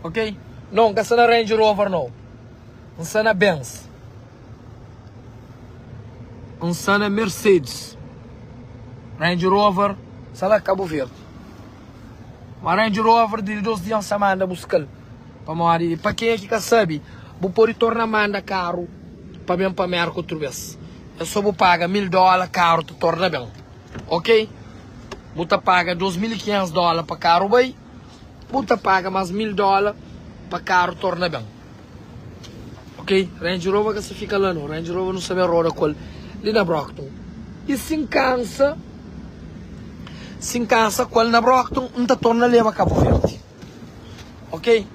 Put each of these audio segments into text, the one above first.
Ok? No, N ka sta na Range Rover no. N sta na Benz. N sta na Mercedes. Range Rover sta la Cabo Verde. Ma Range Rover di 2 dia N sta manda buska-l. Pamodi, pa kenha ki ka sabe, bu pode torna manda karu pa ben pa Merka otu bes. É so bu paga 1000 dola, karu ta torna ben. Ok? Bu ta paga 2500 dola pa karu bai, bu ta paga mas 1000 dola pa karu torna ben. Ok? Range Rover ka sa fika la no. Range Rover nu sa ben roda ku el li na Brockton. I si N kansa, si N kansa ku el na Brockton, N ta torna leba Cabo Verde. Ok?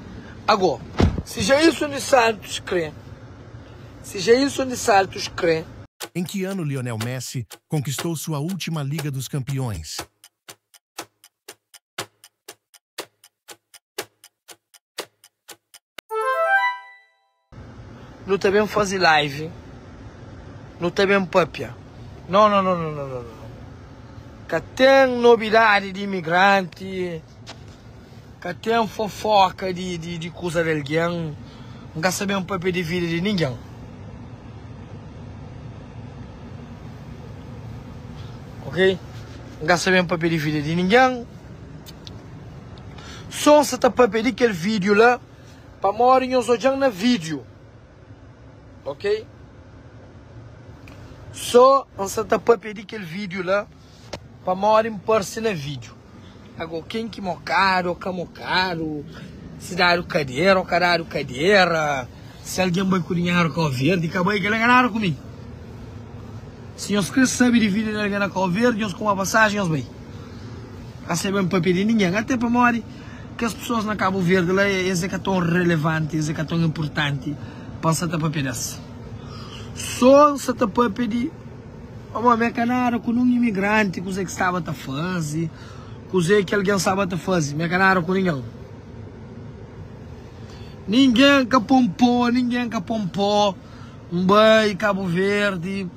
Ago, si Jailson di Santos kre, si Jailson di Saltos kre. Em que ano Lionel Messi conquistou sua última Liga dos Campeões? Nu ta ben faze live, nu ta ben papia. No, no, no, no, no, no, no. Ka ten nobidadi di imigranti, ka ten fofoka di, di, di kuza di algen. N ka sa ben papia di vida di ningen. Ok? N ka sa ben papia di vida di ningen. So N sa ta papia di kel video la. Pamodi nhos odjan na video ok so N sa ta papia di kel video la pamodi N parse na video ago ken ki mokadu o ka mokadu si dadu kadera o ka dadu kadera si algen bai ku dinheru Kau Verdi ka bai kel la ka nada ku mi si nhos kre sabe di vida di algen na Kau Verdi nhos kuma pasajen nhos bai ka sabe N papia di ningen ate pamodi. Kes pessoas na Cabo Verde la es é ka tão relevante, es é ka tão importante pa N sa ta papia des. So N sa ta papia di pamodi mi é ka nada ku nun imigranti, kuze ki staba ta faze, kuze ki algen staba ta faze, mi é ka nada ku ningen. Ningen ka pon po, ningen ka pon po, N bai Cabo Verde,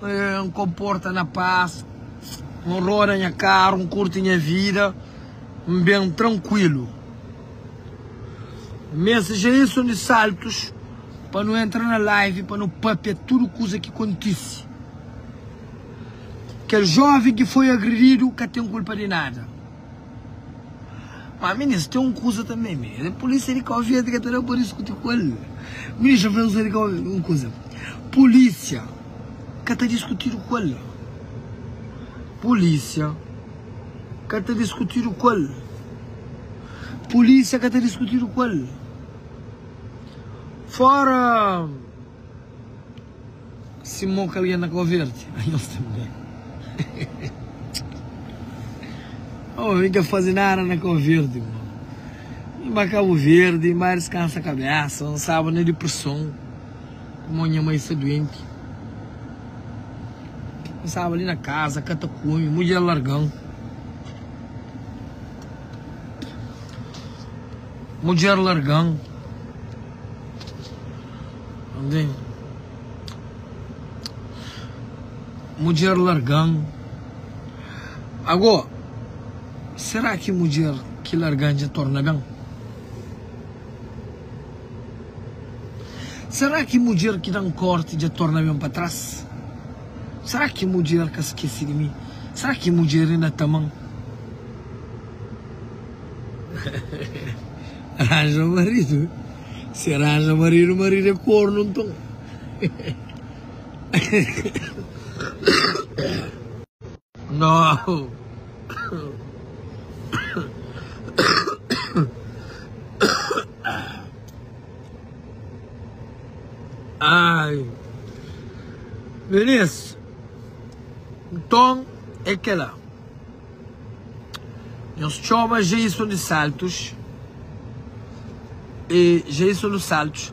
N konporta na pas, N roda nha karu, N kurti nha vida. N ben trankuilu. Meste Jailson di Saltos pa nu entra na live pa nu papia tudu kuza ki kontise. Kel joven ki foi agredidu ka ten kulpa di nada. Ma minis ten un kuza tanbe mi, polisia di Kau Verdi ka ta da pa diskuti ku el. Minis dja fla un di Kau Verdi un kuza, polisia ka ta diskutidu ku el. Polisia. Ka ta diskutidu ku el. Pulísia ka ta diskutidu ku el. Fora si moka algen na Kau Verdi. Nhos tanbe. Oh, mi ka faze nada na Kau Verdi, mo. Mi ba Kabu Verdi, mi ba diskansa kabesa, N staba na dipreson, pamodi nha mai sta duenti. N staba li na kaza ka ta kume, mudjer larga-m. Mudjer larga-m. Ntende? Mudjer larga-m. Ago, sera ki mudjer ki larga-m dja torna ben? Será ki mudjer ki da-m korti dja torna ben pa tras? Será ki mudjer ka skese di mi? Será ki mudjer inda ta ama-m? Ranja maridu? Si ranja maridu, maridu é kornu nton. Nau. Ai. Minis, nton é kela. Nhos txoma Jason di Saltos e Jason dos Saltos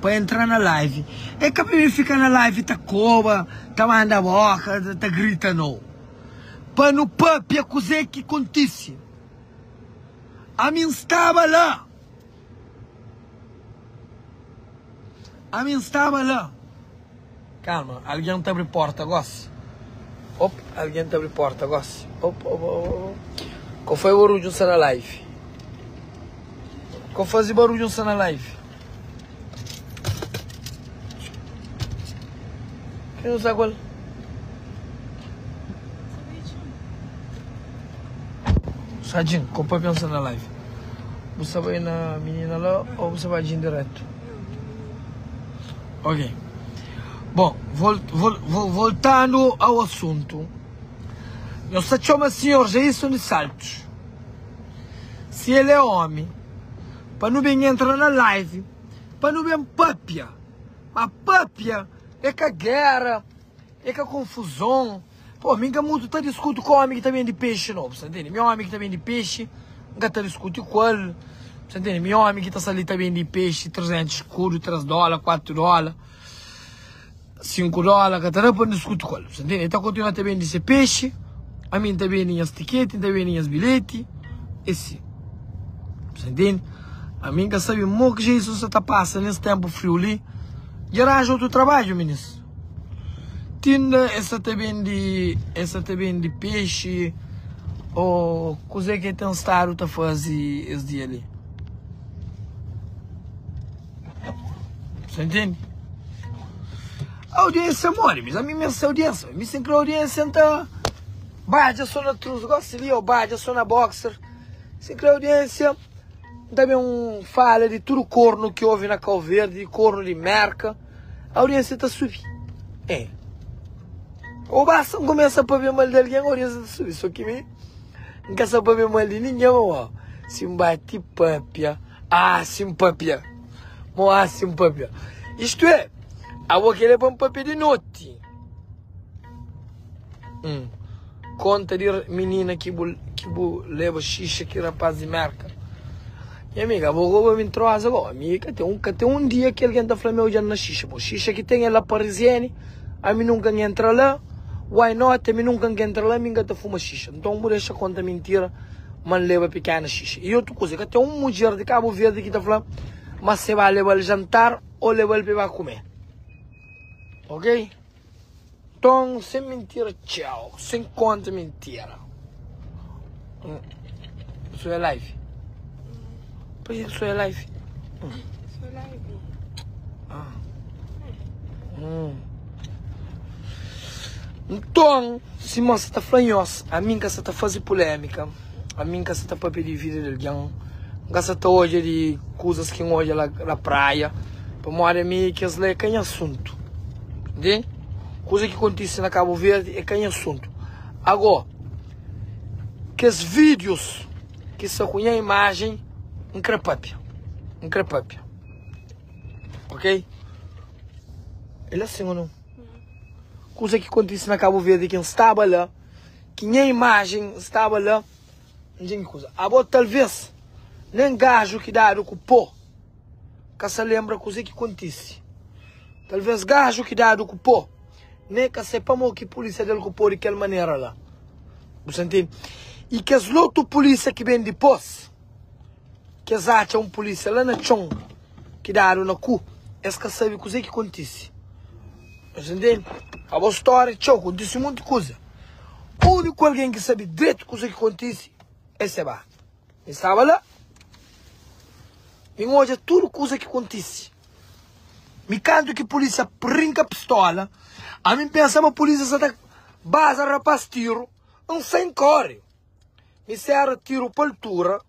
pa entra na live. É ka pa mi fika na live ta koba, ta manda boka, ta grita no. Pa nu papia kuzê ki kontise. Ami N staba la. Ami N staba la. Kalma, algen ta abri porta gosi. Op, algen ta abri porta gosi. Op, op, op, op. Ko foi barudju N sta na live. Ko faze barudju nsa na live. Quem não sabe qual? Sadjin, ko pa pensa na live. Bu sa bai na menina lá ou bu sa bai djin direto? Ok. Bom, vol, vol, vol, voltando ao assunto. Nhos ta txoma senhor Jailson de Saltos. Si el é omi, pa nu ben entra na live, pa nu ben papia. Ma papia é ka gera, é ka konfuzon. Pô, mi nka mutu ta diskuti ku omi ki ta bende pexi no, bu sta ntende? Mi omi ki ta bende pexi, N ka ta diskuti ku el, bu sta ntende? Mi omi ki ta sta li ta bende pexi 300 skudu, 3 dóla, 4 dóla. 5 dóla ka ta da pa N diskuti ku el. Bu sta ntende? El ta kontinua ta bende se pexi, ami N ta bende nhas tiketi, N ta bende nhas bilheti, é si. Bu sta ntende? Ami N ka sabe mo ki Jailson sta ta pasa nes tenpu friu li. Dja ranja otu trabadju, minis. Tinda el sta ta bende, el sta ta bende pexi ô kuzê ki el ten stadu ta faze es dia li. Você entende? A audiência morre, mas a mim mesmo audiência. Mi sem kre audiência nta badja só na trus, gosta li ou badja só na boxer. Sem kre audiência, nta bem fala de tudo corno que houve na Cabo Verde, corno de Merca. A audiência ta subi. É. Ou basta n começa pa ver mal de alguém, a audiência ta subi. Só que mi n ka sa pa ver mal de ninguém, ó. Se m bate papia. Ah, si N papia. Mo, ah, si N papia. Istu é, abo kre pa N papia di noti. Hum. Konta di minina ki bu, ki bu leba xixa ki rapaz di Merka. Nha amiga, abo goba mi ntroza go. Ami ka ten un, ka ten un dia ki algen ta fla mi odja-m na xixa. Bo, xixa ki ten é la Parisienne, ami nunka N entra la. Why not? Ami nunka N ka entra la, ami N ka ta fuma xixa. Nton bu dexa konta mintira. Ma N leba pikena xixa. I otu kuza, ka ten un mudjer di Kabu Verdi ki ta fla ma se ba leba-l jantar ô leba-l pa e ba kume. Ok? Nton, sen mintira txeu, sen konta mintira. Sou é live? Por que sou é live? Sou live. Ah. Nton. Sima N sa ta fla nhos, ami N ka sa ta faze pulémika, ami N ka sa ta pâpia di vida di algen, N ka sa ta odja di kuzas ki N odja la na praia, pamodi ami kes la é ka nha asuntu. Ntende? Kuza ki kontise na Kabu Verdi é ka nha asuntu. Agó, kes vídius ki sta ku nha imajen, N krê pâpia. N krê pâpia. Ok? El asin ô nau? Kuza ki kontise na Kabu Verdi ki N staba la, ki nha imajen staba la, N dja ki kuza. Abo talves nen gaju ki dadu ku po ka sa lenbra kuze ki kontise. Talves gaju ki dadu ku po nen ka sai pamo ki pulisia da-l ku po di kel manera la. Bu sa ntende? I kes lotu pulisia ki ben dipos. Kes atxa un pulísia la na txon ki dadu na ku, es ka sabe kuzê ki kontise. Nhos ntende? Abo stória txeu, kontise monti kuza. Úniku algen ki sabe dretu kuzê ki kontise é Seba. Mi staba la, mi N odja tudu kuza ki kontise. Mi kantu ki pulísia rinka pistola, ami N pensa ma pulísia sa ta baza rapás tiru, N sai N kóre. Mi sera tiru pa altura.